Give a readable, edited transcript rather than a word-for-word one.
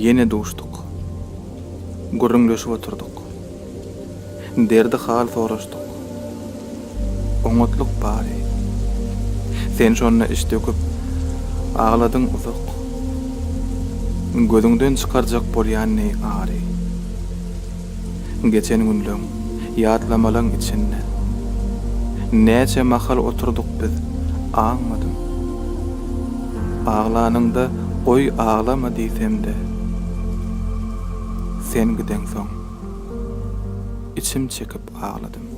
Ýene duşduk. Gürrüňleşip oturdyk. Derdi-hal soraşdyk. Oňatlyk bary. Sen şonda iç döküp, agladyň uzak. Gözüňden çykarjak bolýan deý ary. Geçen günleň, ýatlamalaň içinde. Näçe mahal oturdyk biz, aňmadym. Aglanyňda goý aglama diýsem-de, sen gideňsoň, içim çekip agladym.